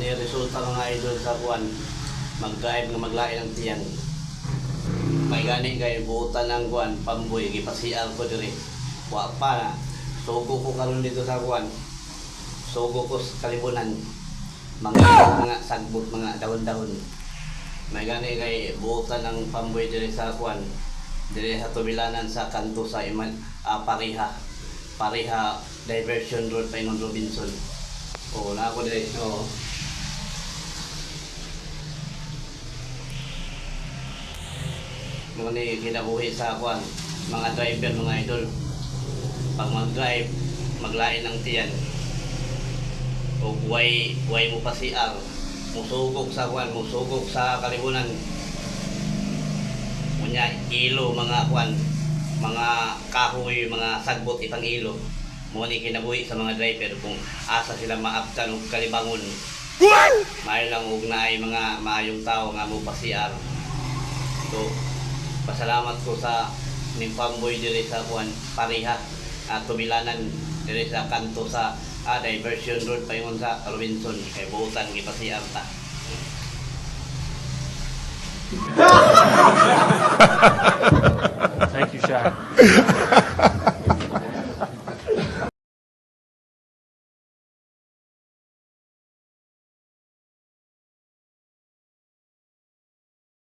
Ni resulta, mga idol, sa kuan mag-drive nga maglain ang tiyan. May gani kay buutan ng kuan pamboy, gipa-CR ko diri. Wa pa na. Sugo ko karon dito sa kuan. Sugo ko sa kalibunan. Mga sagbot, mga dahon-dahon. May gani kay buutan ng pamboy diri sa kuan. Diri sa tubilanan sa kanto sa Iman Pariha. Pariha Diversion Road paingon Robinson. Oo, na ako diri. Oo. Mga ni kinabuhi sa kuan, mga driver, mga idol. Pag mag-drive, maglain ng tiyan. O way mo pa CR. Musugok sa kuan, musugok sa kalibunan. Unya ilo mga kuan, mga kahoy, mga sagbot ipang ilo. Mo ni kinabuhi sa mga driver kung asa sila maabtan og kalibangon. Maayo lang og naay mga maayong tao nga mo pa CR. So, pasalamat ko sa ning pamboy diri sa kuan Pariha at tubilanan diri sa kanto sa Diversion Road paingon sa Robinson kay buutan gipa CR ta. Thank you, Shaq.